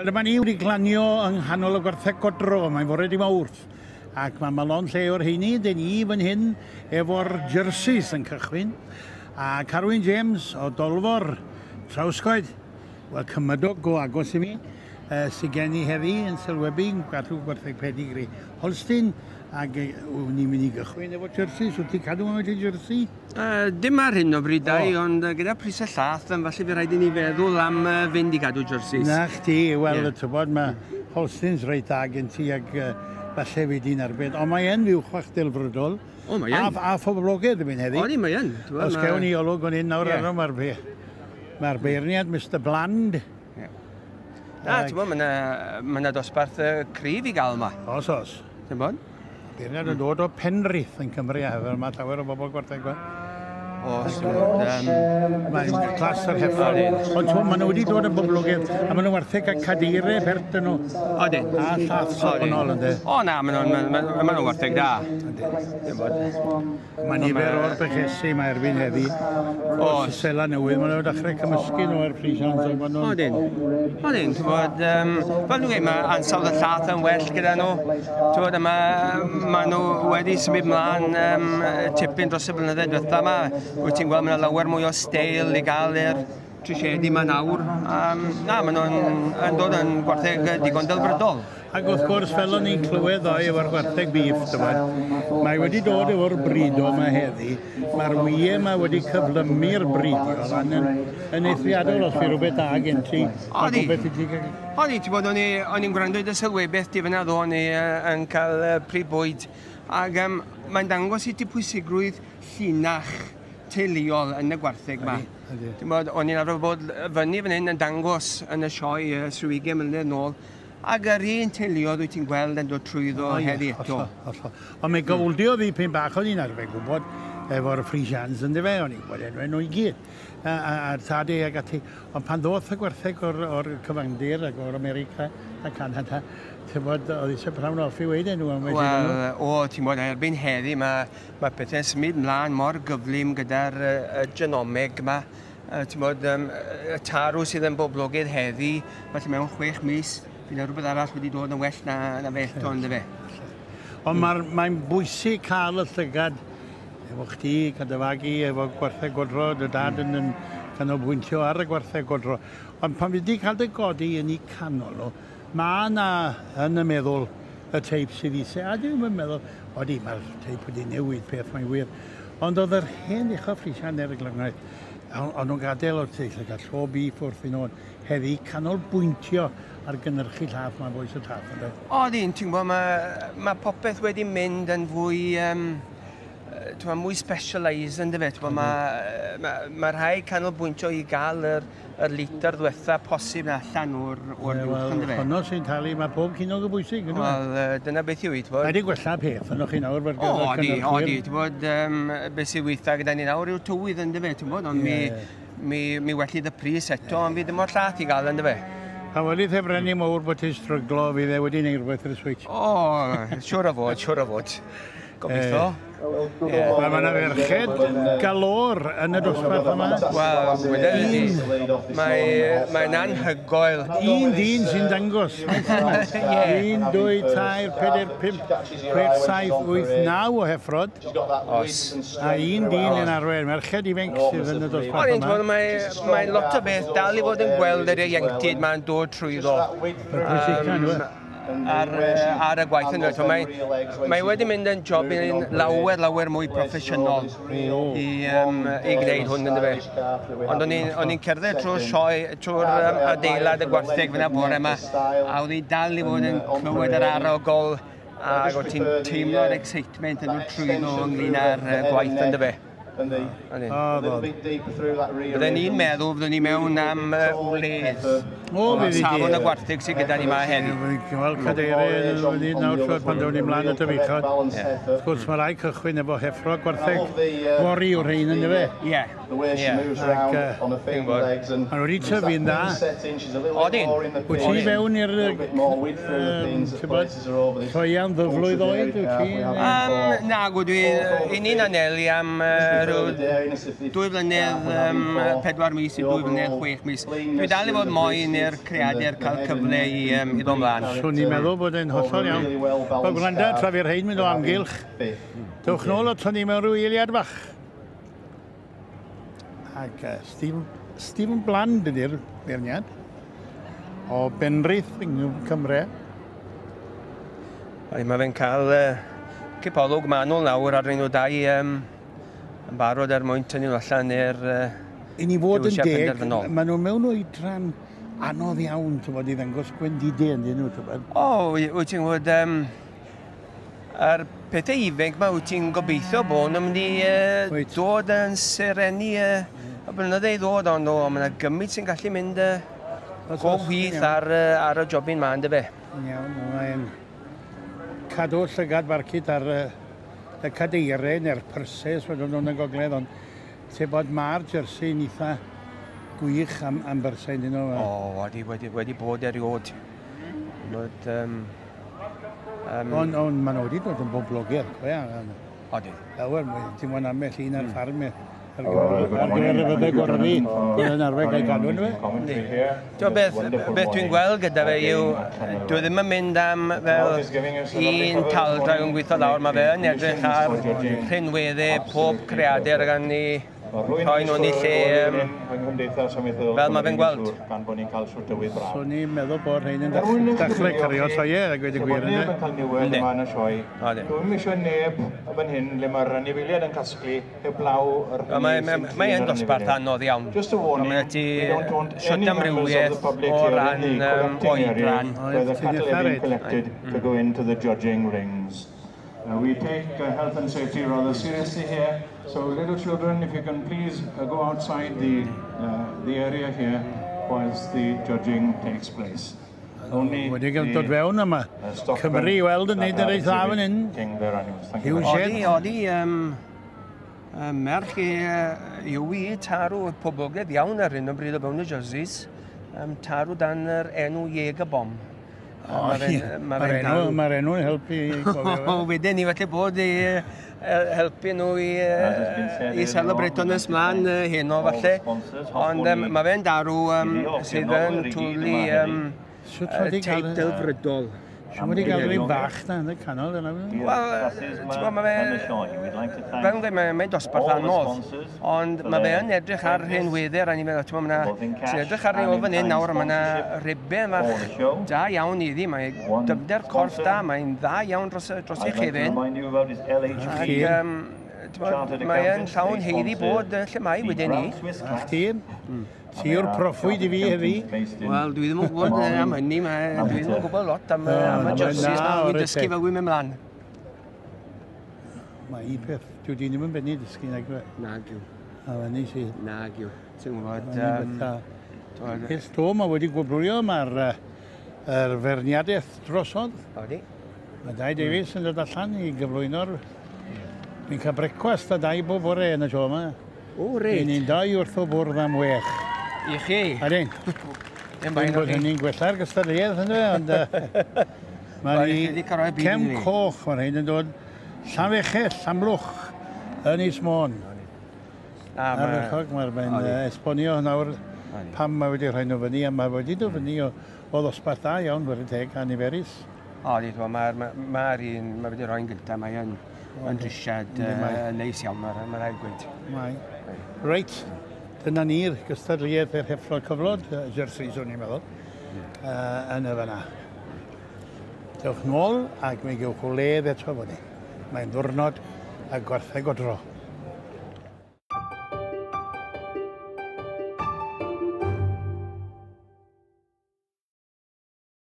Wel, dyma ni wedi glanio yng nghanol y gwartheg godro, mae'n fore di Mawrth. Ac mae ma lond lle o'r heini, dyn ni fan hyn efo'r jerseys yn cychwyn. A Carwyn James o Dolfor, Trawsgoed, wel cymydog go agos i mi, sydd gen i heddi yn sylwebu, yn gadw gwartheg pedigri Holstein, ac ni'n mynd i gychwyn efo jerseys. Wyt ti'n cadw am y jersey? Dim ar hyn o bryd, dau, ond gyda prisau llath, yn falle fi rhaid i ni feddwl am fynd i gadw jerseys. Na chdi, wel, yeah. Tybod, mae Holsteins reit dda gen ti ac falle fi di'n arbed. Ond mae yn fuwchfach delfrydol. O, mae yn. A phoblogaidd yn heddi. Odi, mae yn. Os gewn ni olwg o'n un nawr arno, mae'r ma beirniad, Mr Bland. Yeah. Na, ti'n bod, mae yna dosbarth cryf i gael yma. Os, os. Ti'n bod? Beirniad yn dod o Penrith yn Cymru a hefyd, mae llawer o bobl gwartheg gweld. Os, mae'n clas yr heffro. Ond ti'n maen nhw wedi dod yn boblogaidd, a maen nhw wartheg a cadeiriau pert yn nhw. Odyn. A llath safonol, ynddi. O na, maen nhw'n wartheg da. Mae nifer o'r bechesi mae erbyn heddi. O, sela newydd, maen nhw'n dechrau cymysgu nhw ar Friesians. Odyn. Odyn, ti'n bod, fel nhw'n gweud, mae ansawdd y llath yn well gyda nhw. Ti'n bod, maen nhw wedi symud mlaen tipyn dros y blynyddoedd diwetha yma. Wyt ti'n gweld, mae yna lawer mwy o steil i gael i'r trisiedi yma nawr. Na, maen nhw'n dod yn gwartheg digon delfrydol. Ac wrth gwrs, fel o'n i'n clywed ddoe efo'r gwartheg beef, tybod, mae wedi dod efo'r brido yma heddi. Mae'r wyau yma wedi cyflymu'r bridio lan yn eithriadol os fi rhywbeth da gen ti. Odi. Odi, ti'n bod, o'n i'n gwrando i dy sylwebaeth di fyna ddo, o'n i yn cael pryd bwyd. Ac mae'n dangos i ti pwysigrwydd llinach teuluol yn y gwartheg yma. O'n i'n arfer bod fyny fan hyn yn dangos yn y sioe 20 mlynedd nôl, ac yr un teuluodd wyt ti'n gweld yn dod trwyddo heddi eto. Hollol. Ond mae gowldio fi pyn bach o'n i'n arfer gwybod efo'r Friesians yn dyfe, o'n i'n gwybod enwau nhw i gyd. A'r tadau ac ati. Ond pan ddoth y gwartheg o'r cyfandir ac o'r America a Canada, ti'n bod, oedd eisiau prawn off i weid enw am wedyn. Wel, o, ti'n bod, erbyn heddi mae pethau'n symud mlaen mor gyflym gyda'r genomeg yma. Ti'n bod, y tarw sydd yn boblogaidd heddi, falle mewn 6 mis, bydd yna rhywbeth arall wedi dod yn well na fe eto, ynddo fe. Ond mae'n bwysig cael y llygad efo chdi, Cadafagu, efo gwartheg godro, dy dad yn canolbwyntio ar y gwartheg godro. Ond pan fi wedi cael dy godi yn eu canol nhw, mae yna yn y meddwl y teip sydd eisiau, a dwi'n meddwl, odi, mae'r teip wedi newid peth, mae'n wir. Ond oedd yr hen ucha Friesian er y glyngraith, ond nhw'n gadael o'r teip, gael llo beef wrth i nhw heddi canolbwyntio ar gynhyrchu llath, mae'n bwys y llath. Odi, ti'n gwybod, mae popeth wedi mynd yn fwy, mwy specialised yn dyfe. Mae rhai canolbwyntio i gael yr litr ddwetha posib na allan o'r buwch yn dyfe. Honno sy'n talu, mae pob cinog yn bwysig. Wel, dyna beth yw i, ti'n bod. Mae wedi gwella peth yno chi nawr. Odi, odi, ti'n bod, beth sy'n weitha gyda ni nawr yw'r tywydd yn dyfe, ti'n bod, ond mi wellid y pris eto, ond fi ddim o'r llath i gael yn dyfe. Pan welodd e brenni mawr bod ti'n stryglo, fydd e wedi gwneud rhywbeth ar y switch. O, siŵr o fod, siŵr o fod. Gobeithio. Wel, mae yna ferched galor yn y dosbarth yma. Wel, wedyn ni, mae'n anhygoel. Un dyn sy'n dangos. 1, 2, 3, 4, 5, 6, 7, 8, 9 o heffrod. Os. A un dyn yn arwain, merched ifanc sydd yn y dosbarth yma. Mae'n lot o beth dal i fod yn gweld yr ieuenctid mae'n dod trwyddo. Ar y gwaith yn dweud. Mae wedi mynd yn job yn lawer mwy proffesiynol i gwneud hwn yn dyfe. Ond o'n i'n cerdded trwy'r sioe, trwy'r adeilad y gwartheg fyna bore yma, a o'n i'n dal i fod yn clywed yr arogl ac o'n ti'n teimlo'r excitement yn dod trwyddo ynglyn â'r gwaith yn dyfe. Bydden ni'n meddwl byddwn ni mewn am wledd. Safon y gwartheg sydd gyda ni yma heddi. Wel, cadeiriau yn nawr siwr pan ddewn ni mlaen at y fuchod. Wrth gwrs, mae rai cychwyn efo heffro gwartheg fory o'r rhain yn dyfe. Ie. Maen nhw wedi tyfu'n dda. Odyn. Wyt ti fewn i'r lloian ddyflwydd oed? Na, gwyd, i ni'n anelu am rhyw 2 flynedd 4 mis i 2 flynedd 6 mis. Dwi dal i fod moyn i'r creadur cael cyfle i ddod ymlaen. Swn i'n meddwl bod e'n hollol iawn. Wel, gwranda, tra fi'r rhain mynd o amgylch. Dewch nôl o ni mewn rhyw eiliad bach. Ac Stephen Bland ydy'r beirniad o Benrith yng Nghymru. Mae fe'n cael cipolwg manwl nawr ar nhw dau yn barod er mwyn tynnu allan i'r I ni fod yn deg, maen nhw mewn oedran anodd iawn, ti'n bod, i ddangos gwendidau yn dyn nhw, ti'n bod. O, wyt ti'n gwybod, a'r pethau ifanc ma, wyt ti'n gobeithio bod nhw'n mynd i dod yn sereni y blynydde i ddod, ond o, mae yna gymaint sy'n gallu mynd go chwith ar y jobyn ma, ynddo fe. Iawn, mae'n cadw llygad barcud ar y cadeiriau neu'r purses wedyn nhw'n y gogledd, ond te bod mae'r jersey'n eitha gwych am byrsau dyn nhw. O, wedi bod eriod. Ond maen nhw wedi dod yn boblogaidd, cofia. Odi. Lawer, ti'n mwyn ambell un ar ffarm ar gyfer y fyddai gorfi, bydd yn arfer cael gadw yn fe. Ti'n beth dwi'n gweld gyda fe yw, dwi ddim yn mynd am fel un taldra yn gweithio lawr, mae fe yn edrych ar rhinweddau pob creadur gan ni rhoi nhw'n ei lle fel mae fe'n gweld. So ni'n meddwl bod rhain yn dechrau cario sioeau a gweud y gwir ynddo? Neb yn cael niwed yma yn y sioe. Dwi'm eisiau neb fan hyn le mae'r anifeiliaid yn casglu heblaw yr hynny sy'n Mae yn dosbarth anodd iawn. Just a warning, we don't want any members of the public here in the collecting area where the cattle have been collected to go into the judging rings. We take health and safety rather seriously here, so little children, if you can please go outside the area here whilst the judging takes place. Only wedi cael dod fewn yma. Cymru i weld yn neud yr reit dda fan hyn. Odi, odi, merch yw i tarw poblogaidd iawn ar hyn o bryd o fewn y jerseys, tarw dan yr enw Jäger Bomb. Mae'r enw'n helpu i gofio. Wedyn ni falle bod i helpu nhw i celebreto nes mlaen heno falle. Ond mae fe'n darw sydd yn twlu teip delfrydol. Siwt wedi cael rhywun fach na yn y canol yna? Wel, ti'n gwybod, mae fe... Fel yn gweud, mae'n dosbarth anodd, ond mae fe yn edrych ar rhinweddau, a ni'n meddwl, ti'n gwybod, ti'n edrych ar rhywun fan hyn nawr, mae yna ribau fach da iawn iddi, mae dyfnder corff da, mae'n dda iawn dros ei chefn. Ac, mae yn llawn haeddu bod lle mae wedyn ni. A chdi? Ti yw'r proffwyd i fi heddi? Wel, dwi ddim yn gwybod am hynny, dwi ddim yn gwybod lot am y jerseys, dwi'n dysgu fel dwi'n mynd mlaen. Mae un peth, dwi ddim yn benni dysgu, nag yw? Nag yw. A fyny sydd. Nag yw. Ti'n gwybod... Peth to, mae wedi gwobrwyo, mae'r ferniadaeth drosodd. Odi. Mae Dai Davies yn dod allan i gyflwyno'r... Ni'n cael brecwast a dau bob bore yn y sio yma. O, reit. Ni'n dau wrth o bwrdd am 6. I chi? Ydyn. Dwi'n bod hynny'n gwella'r gystadleuaeth, ynddo, ond mae ni cefn coch, mae'n rhaid yn dod Llanfechell, Llanblwch, yn Ynys Môn. Ardderchog, mae'n esbonio nawr pam mae wedi rhoi nhw fyny, a mae wedi dod fyny o ddosbarth da iawn, fod y teg, a niferus. O, mae'r un, mae wedi rhoi'n gyntaf, mae'n drisiad neis iawn, mae'n rhaid gweud. Mae. Reit. Dyna ni'r gystadleuaeth i'r heffro cyflod, jerseys o'n i'n meddwl, yn y fanna. Dewch nôl ac mi gewch wledd eto fyny. Mae'n ddwrnod a gwartheg o dro.